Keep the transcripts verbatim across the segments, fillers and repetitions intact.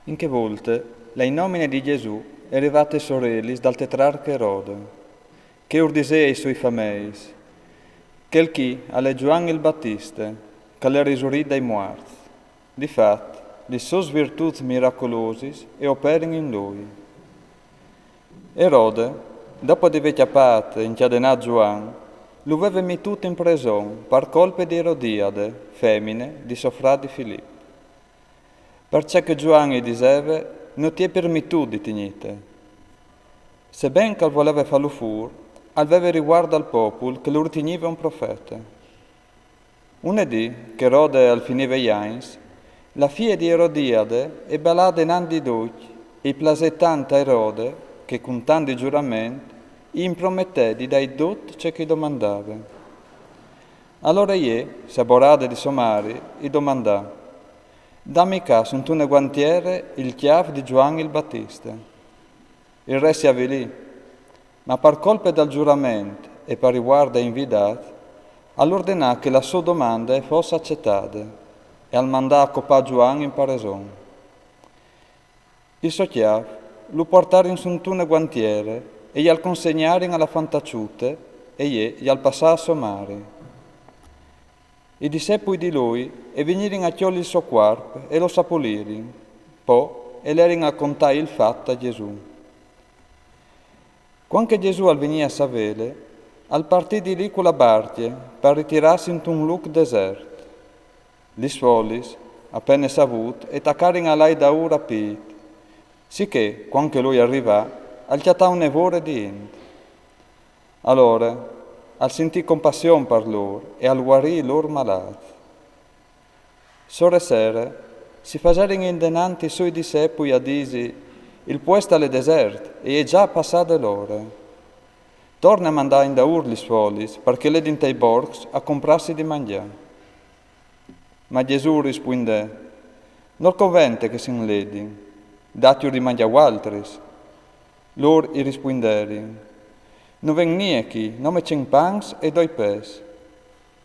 In chê volte, la innomine di Jesù è rivade ai sorellis dal tetrarche Erode, che ur disè ai soi fameis: «Chel chi al è Zuan il Batiste, che al è risurît dai muarts. Di fat, lis sôs virtûts miracolosis e operin in lui.» Erode, dopo di vê cjapât e incadenât Zuan, lu veve metût in preson par colpe di Erodiade, femine di so fradi Filip. Parcè che Zuan i diseve: «No ti è permetût di tignîte.» Seben che al voleve fâlu fûr, al veve rivuart dal popul che lu ritignive un profete. Une dì, che Erode al finive i agns, la fie di Erodiade e balà denant di ducj, e i plasè tant a Erode che, cun tant di zurament, i imprometè di dâi dut ce che i domandave. Alore jê, saborade di so mari, i domandà: «Dami ca suntune guantiere il cjâf di Zuan il Batiste.» Il re si avilì, ma par colpe dal zurament e par rivuart dai invidâts, al ordenà che la sô domande e fos acetade, e al mandà a copâ Zuan in pareson. Il so cjâf lu puartarin suntune guantiere e jal consegnarin a la fantaçute, e jê jal passà a so mari. I discepui di lui e vignirin a cjoli il so cuarp e lo sapulirin, po e lerin a contâ il fat a Jesù. Cuant che Jesù al vignì a savêle, al partì di li cu la barcje par ritirâsi intun lûc desert. Lis folis, a pene savût, e tacarin a lâi daûr a pît, sichè, cuant che lui al rivà, al cjatà une vore di int. Alore al sintì compassion par lôr e al vuarì i lôr malâts. Sore sere si faserin indenant i soi discepui a disi: «Il puest al è desert e e je za passade l'ore. Torne a mandâ indaûr lis folis, par che ledin tai borcs a comprâsi di mangjâ.» Ma Jesù ur rispuindè: «Nol covente che si inledin, datjur di mangjâ vualtris.» Lôr i rispuinderin: «No ven nie chi, nome cinc pans e doi pes.»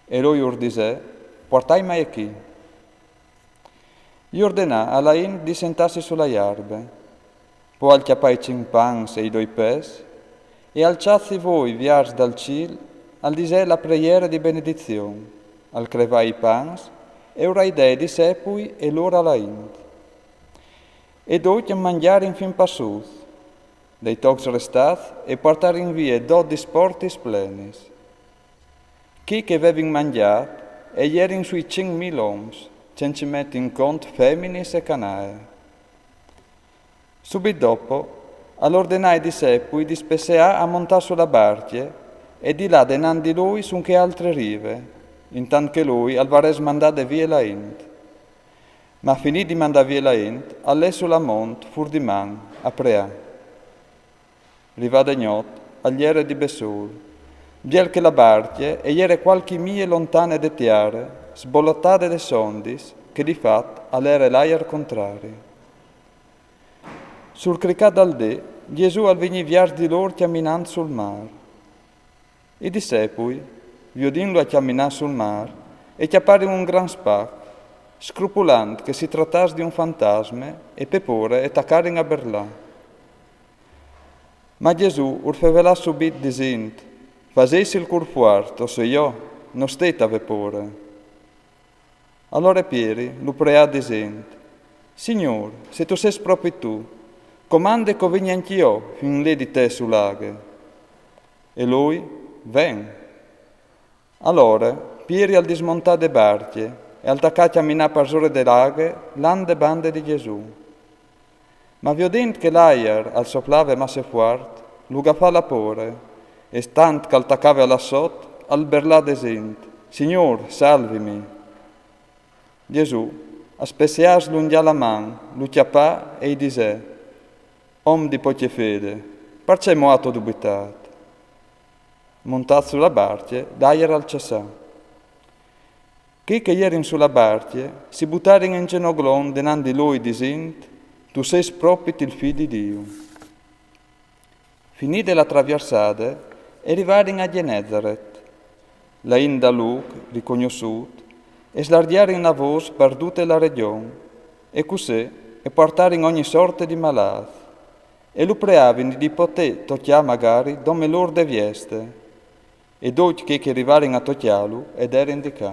E lui ur disè: «Puartaimai chi.» I ordenà a la int di sentâsi su la jarbe. Po al cjapà i cinc pans e i doi pes, e alçâtsi voi viers dal cîl, al disè la preiere di benedizion, al crevà i pans e ur ai dè ai discepui e lôr a la int. E ducj a mangjarin fin passûts, dai tocs restâts e puartarin vie dodis portis plenis. Chi che vevin mangjât e jerin sui cinc mil oms, cence meti in cont feminis e canaie. Subit dopo, al ordenà ai discepui di spesseâ a montâ su la barcje e di lâ denant di lui su chê altre rive, intant che lui al varès mandade vie la int. Ma finît di mandâ vie la int, al lè sul mont fûr di man a preâ. Rivade gnot, al jere di bessôl, biel che la barcje e jere cualchi mie lontane de tiere, sbolotade des ondis, che di fat al jere l'aiar contrari. Sul cricâ dal dì, Jesù al vignì viers di lôr cjaminant sul mâr. I discepui, viodintlu a cjaminâ sul mâr, e cjaparin un grant spac, scrupulant che si tratàs di un fantasme, e pe pôre e tacarin a berlâ. Ma Jesù ur fevelà subit disint: «Fasêsi il cûr fuart, o soi jo, no stêt a vê pôre.» Alore Pieri lu preà disint: «Signôr, se tu sês propit tu, comande che o vegni ancje jo fin lì di te su la aghe.» E lui: «Ven.» Alore Pieri al dismontà de barcje e al tacà a cjaminâ parsore de la aghe, lant de bande di Jesù. Ma viodint che l'aiar al soplave masse fuart, lu gafà la pôre, e stant che al tacave a lâ sot, al berlà disint: «Signôr, salvimi!» Jesù, a spesseâs lungjâ la man, lu cjapà e i disè: «Om di pocje fede, parcè mo âstu dubitât?» Montât su la barcje, l'aiar al cessà. Chei che jerin su la barcje si butarin in zenoglon denant di lui disint: «Tu sês propit il Fi di Diu.» Finide la traviersade, e rivarin a Gjenezaret. La int dal lûc, ricognossût, e slargjarin la vôs par dute la regjon, e cussì e puartarin ogni sorte di malât, e lu preavin di podê tocjâ magari dome lôr de vieste, e ducj chei che rivarin a tocjâlu e derin di cà.